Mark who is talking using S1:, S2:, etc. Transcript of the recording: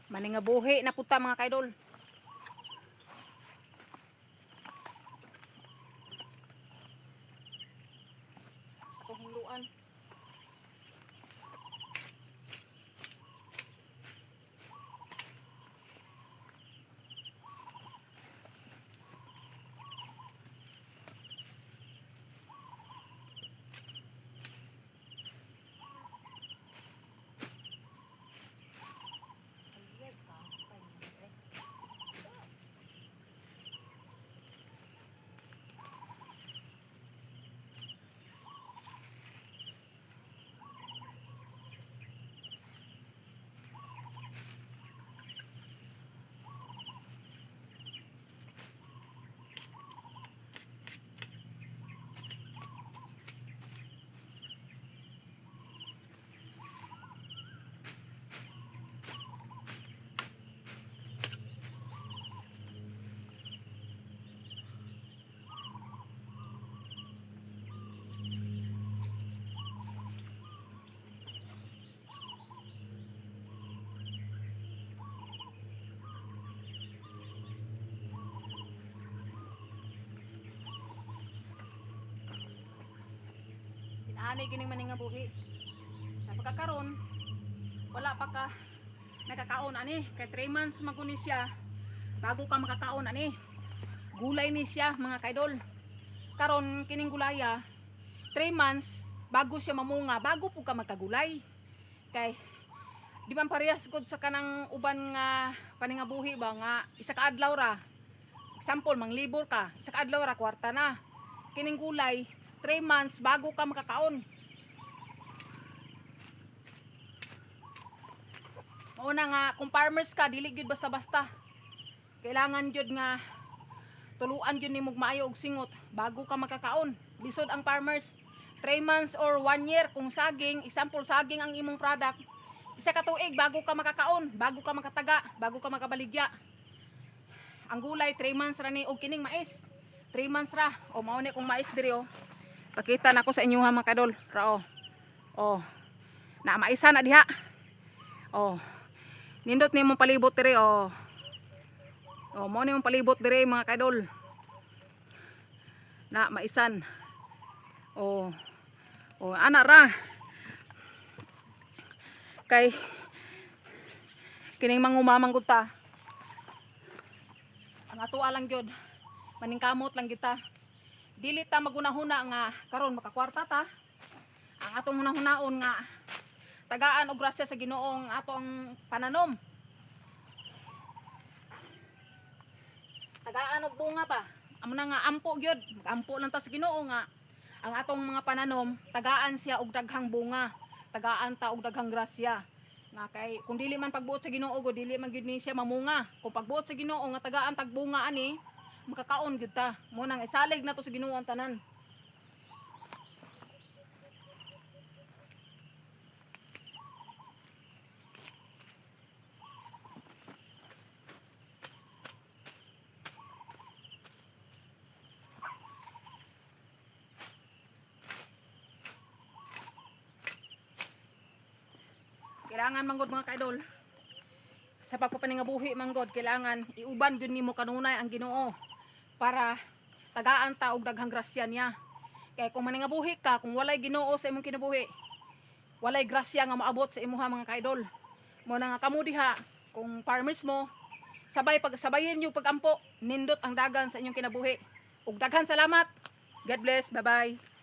S1: Maningabuhi na puta, mga kaidol. Atong hinluan. Inaanay gining maningabuhi. Sa pagkakaron, wala pa ka nakakaon ani kay 3 months maguni siya bago ka makakaon ani. Gulay ni siya, mga kaidol. Karon kining gulaya, 3 months bago siya mamunga, bago po ka magkagulay. Kay di man parehas gud sa kanang uban nga paningabuhi ba nga isa ka adlaw ra. Example, manglibor ka, isa ka adlaw ra kwarta na. Kining gulay, 3 months bago ka makakaon. Mao na nga kung farmers ka, dili gyud basta-basta. Kailangan gyud nga tuluan gyud nimo maayo og singot bago ka makakaon. Lisod ang farmers. 3 months or 1 year kung saging, example saging ang imong product, isa ka tuig bago ka makakaon, bago ka makataga, bago ka makabaligya. Ang gulay 3 months ra ni og kining mais. 3 months ra. O mao ni kung mais diri oh. Pakita nako sa inyo ha, mga kadol. Ra oh. Oh. Na maisa na diha. Oh. Nindot nimo palibot diri oh. Oh, mao ni mong palibot diri, mga kadol. Na maisan. Oh. Oh, ana ra. Kay kining mangumamang gud ta. Ang atoa lang gyud, maningkamot lang kita. Dili ta magunahuna nga karon makakwarta ta. Ang atong hunahunaon nga tagaan og grasya sa Ginoo ang ato ang pananom. Tagaan og bunga pa. Amo na nga ampo gyud, ampo lang ta sa Ginoo nga ang atong mga pananom tagaan siya og daghang bunga, tagaan ta og daghang grasya. Nga kay kung dili man pagbuot sa Ginoo gud, dili man gyud ni siya mamunga. Kung pagbuot sa Ginoo nga tagaan tag bunga ani, makakaon gyud ta. Mo nang isalig nato sa Ginoo ang tanan. Kailangan manggod, mga kaidol, sa pagpapaningabuhi manggod, kailangan iuban gyud nimo kanunay ang Ginoo para tagaan ta og daghang grasya niya. Kay kung maningabuhi ka, kung walay Ginoo sa imong kinabuhi, walay grasya nga maabot sa imuha, mga kaidol. Mo na nga kamo diha, kung farmers mo, sabay pag sabayin yung pagampo, nindot ang dagan sa inyong kinabuhi. Ug daghan salamat. God bless. Bye bye.